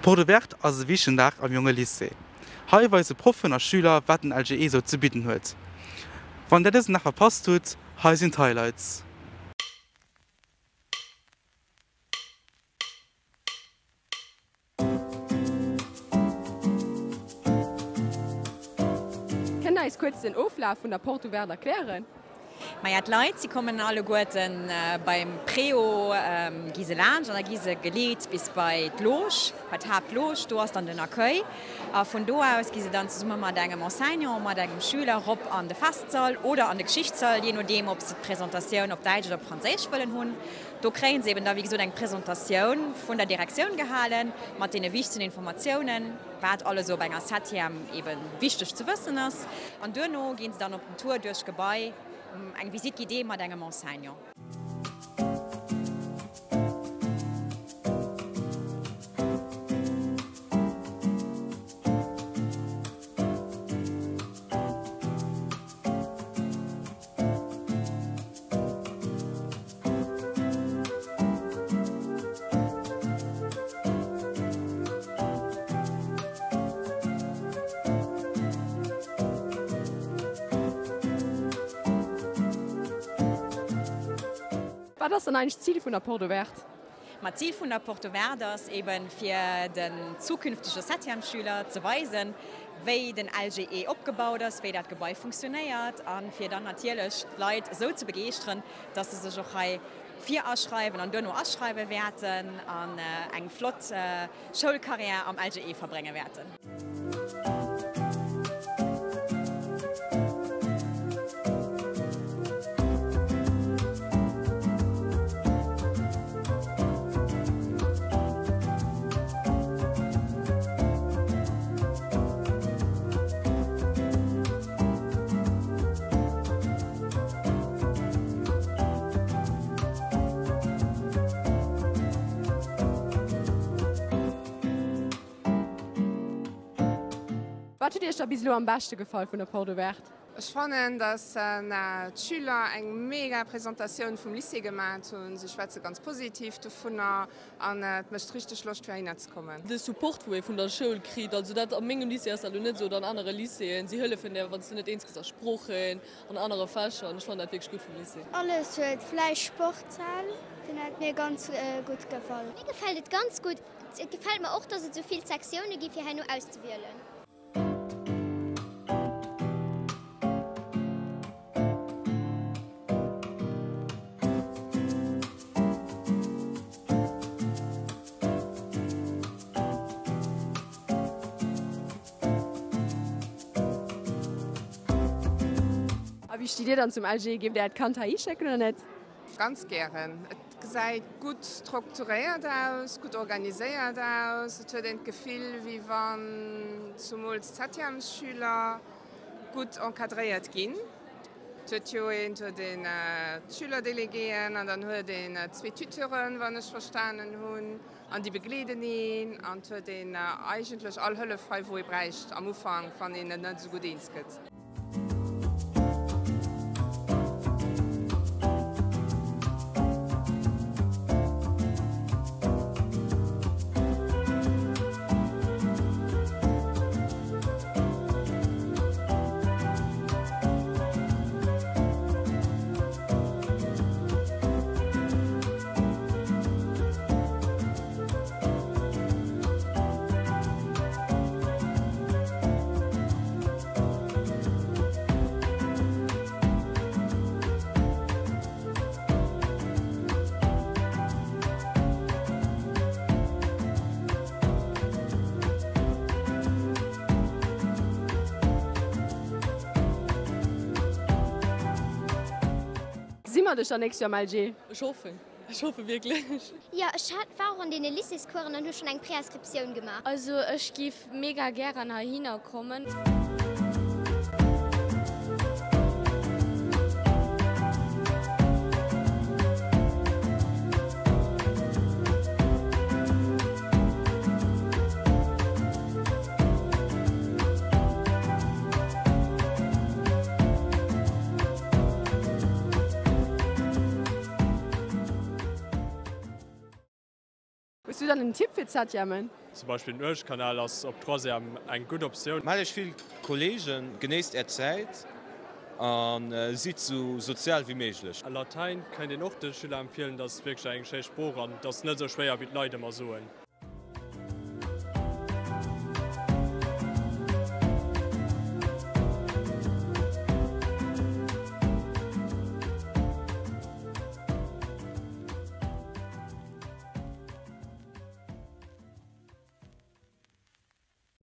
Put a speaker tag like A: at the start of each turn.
A: D'Porte Ouverte ass e wichtegen Dag am Jonge Lycée. Hei weise Proffen a Schüler wat den LGE sou ze bidden huet. Wann där dësen Dag verpasst hutt, hei sinn d'Highlights.
B: Kënnt der eis kuerz den Oflaf vun der Porte Ouverte erklären?
C: Maja, d'Leit, si kommen alleguerten beim Préau, gi se laanscht an da gi se geleet bis bei d'Loge, bei d'Haaptloge. Do ass dann den Accueil a vun do aus gi se dann zesumme mat engem Enseignant, mat engem Schüler rop an de Festsall oder an de Geschichtssall, jee nodeem ob se d'Presentatioun op Däitsch oder op Franséisch wëllen hunn. Do kréien se eben da wéi gesot eng Presentatioun vun der Direktioun gehalen, mat deene wichtegsten Informatiounen, wat alles esou op enger Septième eben wichteg ze wëssen ass. An duerno ginn se dann op den Tour duerch d'Gebai, eng Visite guidée mat engem Enseignant.
B: Wat ass dann eigentlech d'Zil vun der Porte Ouverte?
C: Ma d'Zil vun der Porte Ouverte ass eben, fir den zukünftege Septièmesschüler ze weisen, wéi den LGE opgebaut ass, wéi dat Gebai funktionéiert a fir dann natierlech d'Leit esou ze begeeschteren, dass se sech och hei viraschreiwen an duerno aschreiwe wäerten an eng flott Schoulcarrière am LGE verbrénge wäerten.
B: Wat huet Iech da bis elo am beschte gefall vun der Porte Ouverte?
D: Ech fannen, dass d'Schüler eng mega Presentatioun vum Lycée gemat hunn. Si schwätze ganz positiv dovunner An et mécht richteg Loscht fir heihinner ze kommen.
E: De Support wou ee vun der Schoul kritt, also dat a mengem Lycée ass dat elo net esou, oder an anere Lycéeën, si hëllefen där wann s de net eens gëss a Sproochen, an anere Fächer an ech fannen dat wierklech gutt vum Lycée.
F: Alles huet vläicht Sportshal, den hat mir ganz gutt gefall.
G: Mir gefält et ganz gutt. Et gefält mer och, dass et esou vill Sektioune gi fir herno auszewielen.
B: A wéi stitt Dir dann zum LG? Géift Dir Äert Kand heihi schécken oder net?
D: Ganz gären. Et gesäit gutt strukturéiert aus, gutt organiséiert aus. Et huet een d'Gefill, wéi wann zumools d'Septièmesschüler gutt encadréiert ginn. Et huet jo een, et huet een d'Schülerdeleguéen an dann huet een zwee Tuteuren, wann ech verstanen hunn, an déi begleeden een an et huet een eigentlech all Hëllef hei, wou ee bräicht am Ufank, wann een et net esou gutt eens gëtt.
B: Gesi mer dech dann nächst Joer am LG?
E: Ech hoffen. Ech hoffe wierklech.
G: Jo, ech hat, war och an deene Lycéescoursen an hu schonn eng Préinscriptioun gemaach.
H: Also ech giff mega gären heihinner kommen.
B: Hues du. dann en Tipp fir d'Septièmen?
I: Zum Beispill den Ueschkanal ass op Troisième eng gutt Optioun.
J: Maacht iech vill Kollegen, genéisst är Zäit a sidd sou sozial wéi méiglech.
I: Latäin kéint een och de Schüler empfielen, dat ass wierklech eng schéi Sprooch an et ass net esou schwéier wéi d'Leit ëmmer soen.